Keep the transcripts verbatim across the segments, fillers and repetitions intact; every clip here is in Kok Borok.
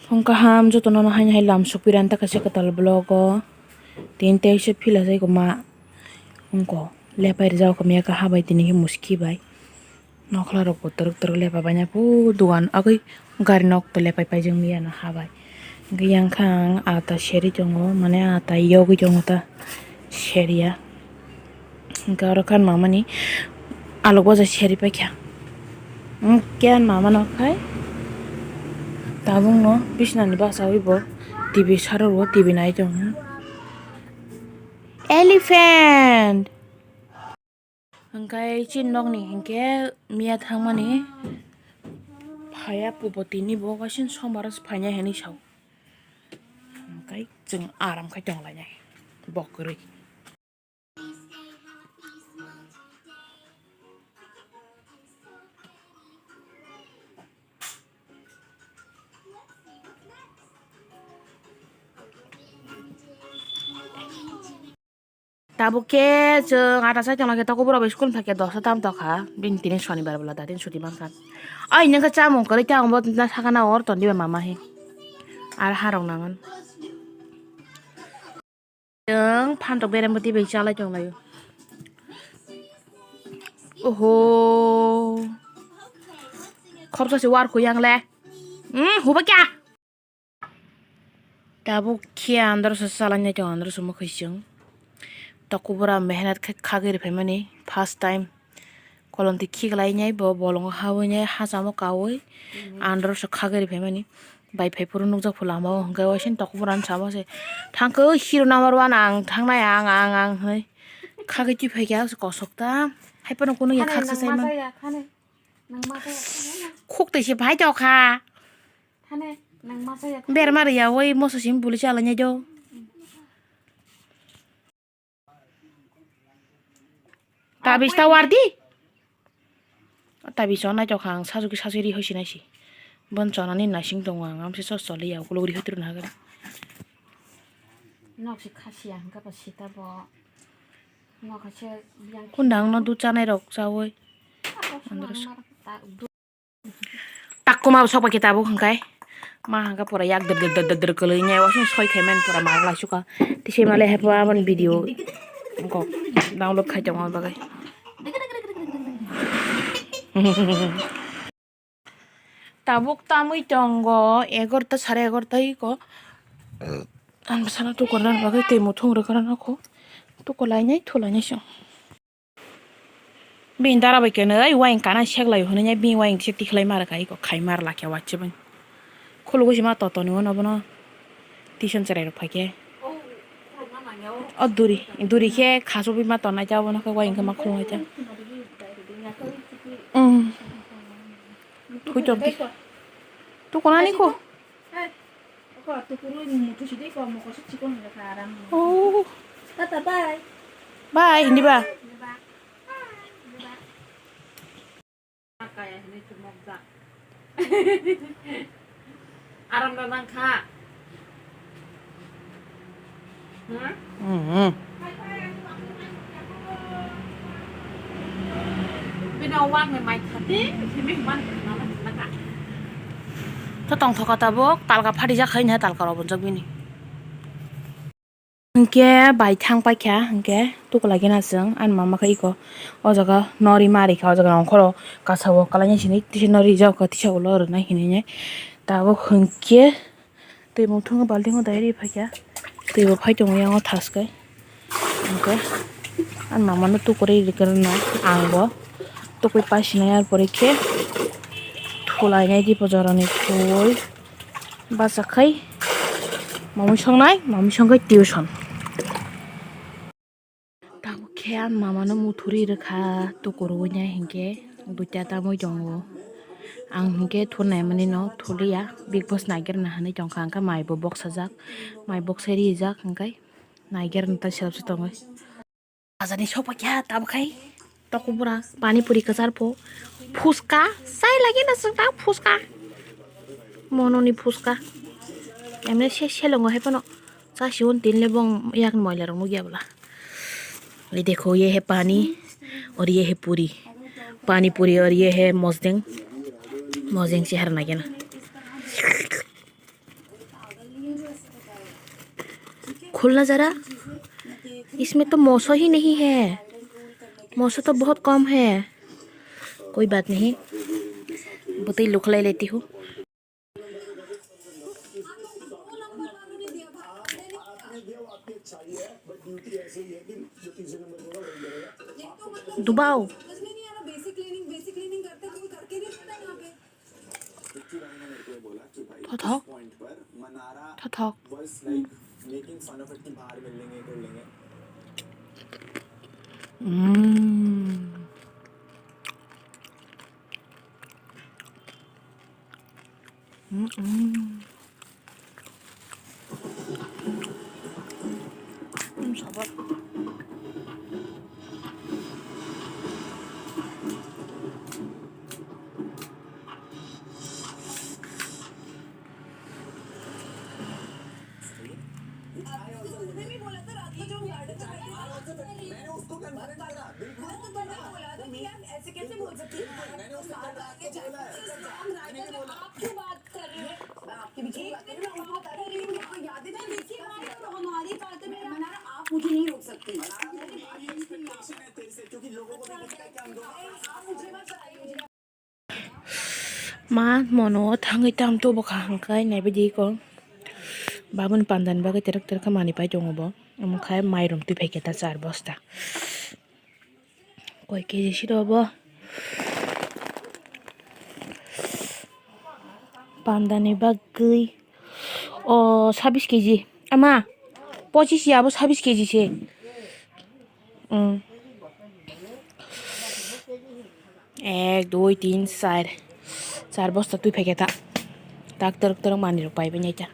Phung kaham jotono no haino hai lam sokpirani ta kaisa kwtal vlog o. Tini teisa phila jai ko ma wngko lepai rijak kamiya kaha bai tini khe muski bai. Nokhla rok bo twrwk twrwk lepa baina phu dogan agwi gari nok to lepai paijak miya no ha bai. Hwnkhe yang kha ang ata seri tongo mane ata yogwi tongo ta seria. Hwnkhe oro khan mamani alok baja seri paikha. Hwnkhe mamano khai tabukno bisnani basawi bo T V sarwo T V nai tongo. Elephant! Hwnkhe chini nokni hinkhe miya thangmani phaiya pubo tini bo waising sombar phainai hinwi sao. Hwnkhe chwng aram khai tonglainai bo kwrwi. Tabuk khe chwng ata sai tongla khe tokobura bai school phaikhe dosa tam tokha bini tini sonibar bwla da tini suti mankha. Ai nungkha chamung kwrwi ta ongbo na sakana or ton diba mama he ar harok nangan. Chwng phantok berem bwtwi bai chalai tonglaio. Oho. Khopsa se war kuyang le. Hmm, huba kya? Tabuk khe andro se chalai nai tongo, andro se mwkhwi chwng. Tokobura mehnat khe khagwi rwphaimani first time. Kolomtwi khiklainai bo bolongo habwinai hachamo kaui andro se khagwi rwphaimani. Bai phai phuru nukjak phu lama o hwnkhe waising tokborano samo se thangkhe hero number one ang thangnai ang ang ang hinwi khagwi twi phaikha kosok ta haiphano kunu ya khaksa saimano. Khuk twi se phai tokha. Berma rwya oi moso simi buli chalainai do. Tabis ta wardi. Tabis o naitokha ang sajuki sajuri hoisi naisi. Bon chonani nasing tongo ang amse sos choliya ukuluk rihoi turuna hagari. Nok si khasiya hwnkha ba sita bo. Nok haise yang. Kunda ang no dud chanai rok chawi. Andro. Takuma bo sokba khe tabuk hwnkhe. Ma hwnkhe pura yak dwr dwr dwr dwr kwlwi nai wasing soi khaimani pura mar lai sukha. Tisi male hepa aboni video kok download khai tongma bagwi. Tabuk tamwi tongo egarota sare egarota iko. Ang bwsano tukurna bagwi twi muthung rwkha nokho. Tuku lainai thu lainai chwng. Bini dara bai kwnwi waing kana seklai hwnwi bini waing se tikhlai ma rwkha iko khai ma rwlakhe waisa bai. Khulugwi se ma totoni uano bono tuition cherai rok phaikhe. O duri duri khe khasugwi ma tonnai ta obono khe waing khe ma khulumai ta. Thui tong tukunani kho. Oh. Tata bye. Bye, hindi ba? Hindi ba? Hindi ba? Kaya hindi tumok jak. Aram na nang kha. Hmm. Hmm. Bino wak ni mai khati, simi man na na ka. To tong thoka tabuk, talka phati jak hai na talka rok bonjak bini. Hwnkhe bai thang paikha, hwnkhe tukulai khe na chwng ani mama khe iko o jaga nori ma rikha, o jaga nongkhoro kasa o kwlaina sini tisa nori rijak kha, tisa ulo rwnai hinwi tabuk hwnkhe twi mung thung balting o dai ri phaikha, twi bo phai tongo yang o thaskhe, hwnkhe ani mama no tukurui rwna ang bo tukui paisinai, ar pore khe thulainai dipo jorani thului. Bachakhai mamui songnai, mamui songkhai tuition. Tabuk khe ang mamano muthuri rwkha tukurwi nai hinkhe duita tamwi tongo. Ang hinkhe thurnaimani no thuliya, Big Boss naigerna hinwi tongkha, hwnkhe mai bo boksajak, mai boksai rijak, hwnkhe naigerna ta self se tongwi. Bazar ni sokphaikha tabuk khai tokobura pani puri kwchar pho phuska chai lagi na chwng ta phuska mono ni phuska emne se selongo hai phano chasi un tin le bong yak moila rok nugya bwla. Ye dekho ye hai pani aur ye hai puri pani puri aur ye hai mosdeng mosdeng se har na kena. खुलना जरा, इसमें तो मौसो ही नहीं है, मौसो तो बहुत कम है। कोई बात नहीं, बतई लुखलाई लेती हूँ। दुबाओ। Thothok. Thothok. Mm. Mm-mm. Mm, sabar. Ma mono thangwi tam to bwkha hwnkhe naibaidi ko. Babuni pandani bagwi terek terek khe manwi pai tongo bo. Omo khe mairum twi phaikhe ta char bosta. Koi keji siro bo? Pandani bagwi. O, sabis keji. Ama, pochis ya, abo sabis keji se. Mm. Ek, dui, tin, char. Char bosta twi phaikhe ta. Tak torok torok manwi rok paibai nai ta.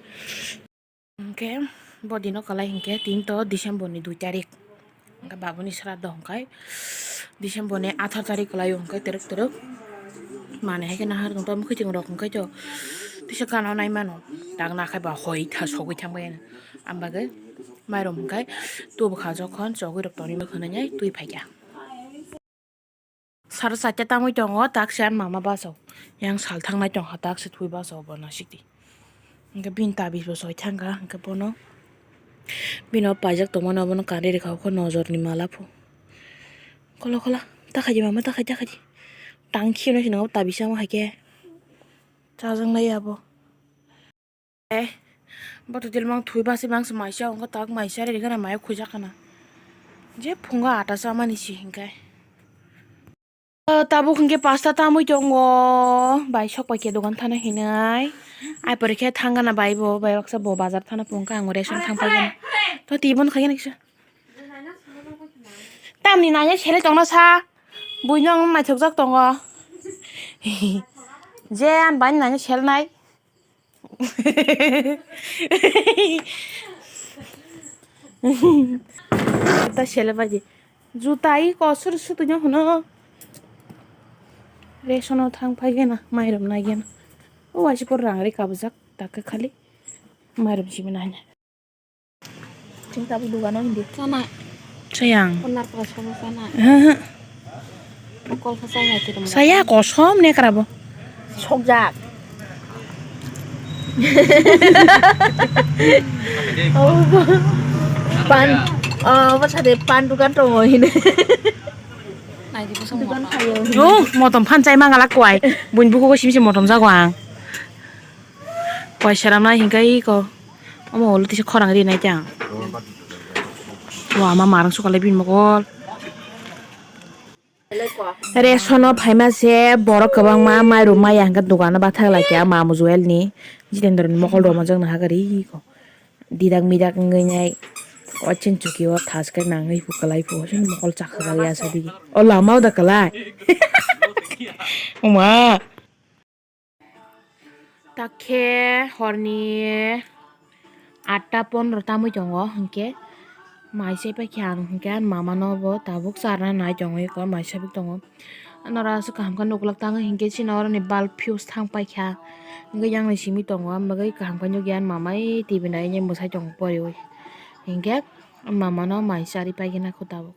Hwnkhe bo dino kwlai hwnkhe tin to December ni dui tarik. Hwnkhe babuni sraddho hwnkhe December ni athar tarik kwlaio hwnkhe twrwk twrwk. Manwi hai khe nahar tong tamo khwtwng rok hwnkhe to tisa gana nai mano. Tak nakhe ba hoi tha sogwi thang bai. Ang bagwi mairum hwnkhe tubukha jokhon chogwi rok tonwi ma khwnai twi phaikha. Sara chaita tangwi tongo, tak se ani mama baso. Yang sal thangnai tongkha, tak se thwi baso bo nasikdi. Hwnkhe bini tabis bo soi thangkha, hwnkhe bono bini o paijak tongmani obono kanwi rwkha, o khe nojor ni mala pho. Khola khola, ta khaidi mama, ta khaidi, ta khaidi. Tang kheno se nang tabis ama hai khe. Chajaknai abo. Eh, bo to tilmang thui basi bangsi maisa wngkha tak maisa ri gana mayo khujak kana. Je phunga ata chamani si hinkai. Ah, tabuk hinkhe pasta tamwi tongo. Bai sok pai khe dogan thana hinai. Ai pore khe thang gana bai bo, bai baksa bo bazar thana phunukha ang ration thang pai gana. To tibon khai gana kisa. Tamni nanya sele tongna sa. Buino ang naithokjak tongo. Je ang bai nanya sel nai. Ta sele baji. Juta i kosor sutui no hwno. Ration o thang phai gena, mairum nai gena. O waisa pore rang ri kabujak, ta khe khali mairum simi nai. Chwng tabuk dogano hindi. Chana. Sayang. Konar pura sobo chana. Aha. Mokol khe chai hai tiro. Saya kosom ne karabo. Sokjak. Pan, oh, apa sade pan dukan tongo hini. Dukan khayo. Oh, motom phan chai mangala kwai. Buin buku ko simi simi motom jago ang. Koi seram nai hinkai ko. Omo olo tisa khorang ri nai tang. Wa ma marang sukale bin mokol. Ration o phaima se borok kwbangma mairum maya hinka dogano bathak laikya ma mujuel ni Jitendra ni mokol roma jang naha gari ko. Didak midak wngwi nai o chin chuki o thas khe nangwi hu kwlai phu mokol chakha gari asa digi. O lama o da kwlai. Oma. Takhe horni atta pondro tamwi tongo, hinkhe mai se paikha ang, hinkhe ani mama no bo tabuk charna nai tongwi khe mai sabik tongo. Nora aswk kaham khe nuklak tangwi hinkhe chini oroni bulb fuse thang paikha, hinkhe yang ni simi tongo, ang bagwi kaham khe nukya ani mama ei T V nai mwsai tongo poriwi, hinkhe mama no mai charwi paikhe nakho tabuk.